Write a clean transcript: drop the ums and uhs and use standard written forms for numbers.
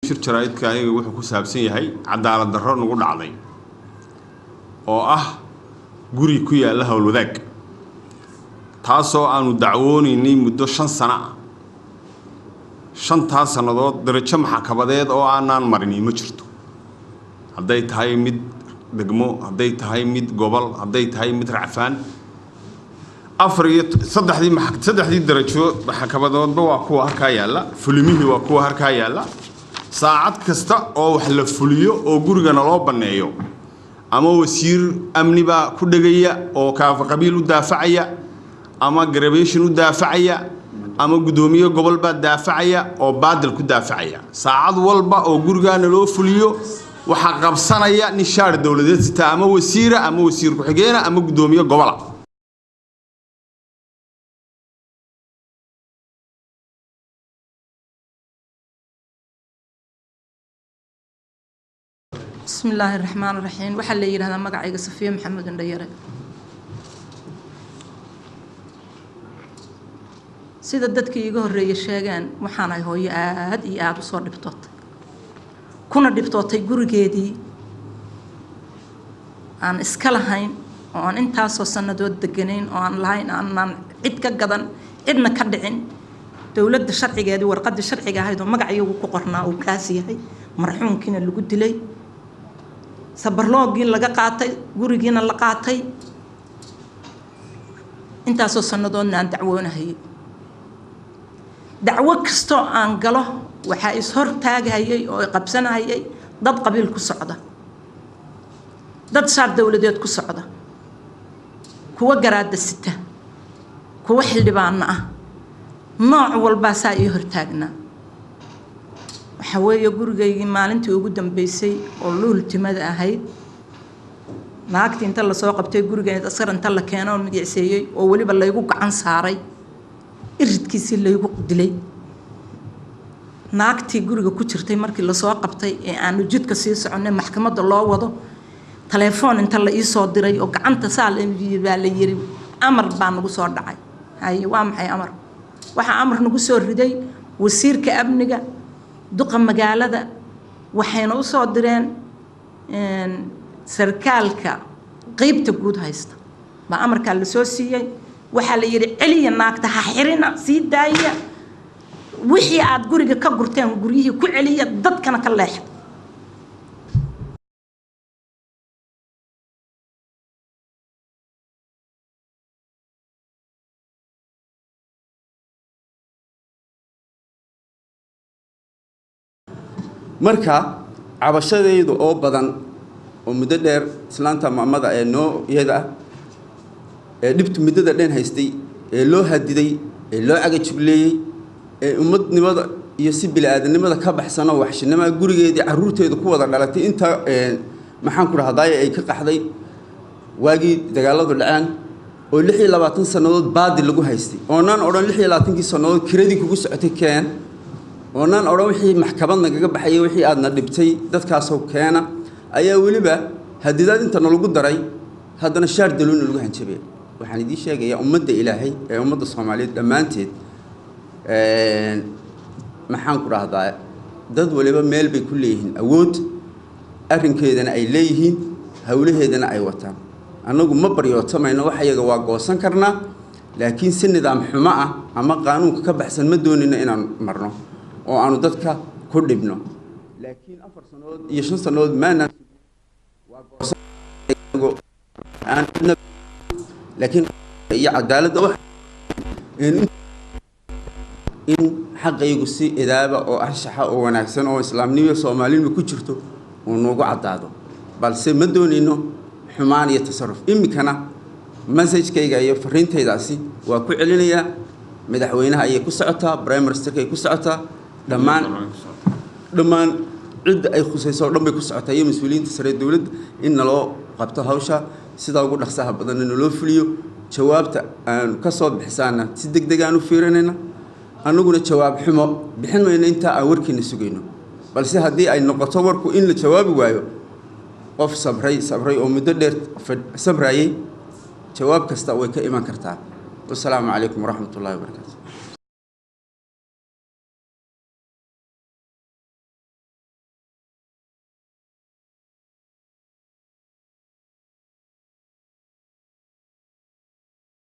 Shir jaraa'idka ayaga wuxuu ku saabsan yahay cadaalad darro nagu dhacday oo ah guri ku yaalla Howlwadaag, taasoo aanu dacwoonaynay muddo 5 sano ah. 5-taa sannadood darajo maxkamadeed oo aanaan marin ma jirto, hadday tahay mid degmo, hadday tahay mid gobol, hadday tahay mid racfaan. Afar iyo saddexdii darajo maxkamadoodba waa kuwa halkaa yaalla, fulimihii waa kuwa halkaa yaalla. Saacad kasta oo wax la fuliyo oo gurigana loo banneeyo, ama wasiir amni baa ku dhegaya oo kaafa qabiil u daafacaya, ama garabation u daafacaya, ama guddoomiye gobol baa daafacaya oo baadil ku daafacaya. Saacad walba oo gurigaana loo fuliyo waxaa qabsanaya nin shaar dowladeed sita, ama wasiira, ama wasiir ku-xigeena, ama guddoomiye gobola. Bismi illaahi raxmaan raxiim. Waxaa la yidhahdaa magacayga Safiya Maxamed Indhayare. Sida dadkii iiga horreeyay sheegeen, waxaan ahay hooyo aada iyo aada usoo dhibtootay, kuna dhibtootay gurigeedii aan iska lahayn oo aan intaasoo sannadood deganayn oo aan lahayn, aanaan cid ka gadan, cidna ka dhicin. Dowladda sharcigeedii, warqaddii sharciga ahayd oo magac iyagu ku qornaa uu kaas yahay, marxuumkiina lagu dilay, sabarloogii laga qaatay, gurigiina la qaatay, intaasoo sannadoodna aan dacwoonahayay. Dacwo kastoo aan galo waxaa is hortaagahayay oo qabsanahayay dad qabiil ku socda, dad shaar dowladeed ku socda, kuwa garaada sita, kuwa xildhibaano ah, nooc walbaa saa ii hortaagnaa. Waxaa weeye gurigaygii maalintii ugu dambeysay oo luultimada ahayd, naagtii inta lasoo qabtay guriga askar inta la keeno oo magicseeyey oo weliba laygu gacan saaray, iridkiisii laygu dilay. Naagtii guriga ku jirtay markii lasoo qabtay ee aanu jidka sii soconay maxkamadda loo wado, telefoon inta la iisoo diray oo gacanta saa baa la yiri, amar baa nagu soo dhacay. Haye, waa maxay amar? Waxaa amar nagu soo riday wasiirka amniga, duqa magaalada, waxayna usoo direen sarkaalka qeybta guud haysta baa amarkaa lasoo siiyey. Waxaa la yidhi, celiya naagta, ha xirina, sii daaya, wixii aad guriga ka gurteen guryihii ku celiya, dadkana ka leexda. Marka cabashadaydu oo badan oo muddo dheer, islaanta maamada ee noo iyada ah ee dhibtu muddada dhan haystay, ee loo hadiday, ee loo cagajugleeyey, ee ummadnimada iyo si bili-aadanimada ka baxsanoo waxshinimada gurigeedii carruurteedu ku wada dhalatay, inta maxaan ku dhahdaye ay ka qaxday waagii dagaaladu dhaceen, oo 26 sannadood baadi lagu haystay, oonaan odhan 26-kii sannadood kiradii kugu socotay keen, oonaan odhan wixii maxkamad nagaga baxayay, wixii aadna dhibtay dadkaasoo keena, ayaa weliba hadidaad inta nalagu daray haddana shaar daluuna lagu hanjabay. Waxaan idiin sheegayaa ummadda Ilaahay ee ummadda Soomaaliyeed dhammaanteed, maxaan ku dhahdaa, dad waliba meel bay ku leeyihiin awood, arrinkeedana ay leeyihiin, howlaheedana ay wataan. Annagu ma baryootamayno, wax iyaga waa goosan karnaa, laakiin si nidaam xumo ah ama qaanuunka ka baxsan ma doonayno inaan marno oo aanu dadka ku dhibno. Laakiin 4 sannadood iyo 5 sannadood maanaan waa goosan, laakiin iyo cadaaladda wax in xaqaygu si idaaba oo anshaxa oo wanaagsan oo islaamnimo soomaalinimo ku jirto uu noogu caddaado, balse ma doonayno xumaan iyo tasaruf. Iminkana messagekayga iyo fariintaydaasi waa ku celinayaa, madaxweynaha ayay ku socotaa, prime ministerkay ku socotaa, dhammaan cidda ay khusayso oo dhan bay ku socotaa, iyo mas-uuliyiinta sare dowladda, in naloo qabto hawsha sidaa ugu dhaqsaha badanna naloo fuliyo. Jawaabta aan ka soo bixisaana si deg deg aan u fiirinayna, annaguna jawaab xumo bixin mayno intaa aan warkiina sugayno. Balse haddii ay noqoto warku in la jawaabi waayo, qof sabray sabray oo muddo dheer sabrayay, jawaab kasta way ka iman kartaa. Wasalaamu calaykum waraxmat ullahi wabarakaatu.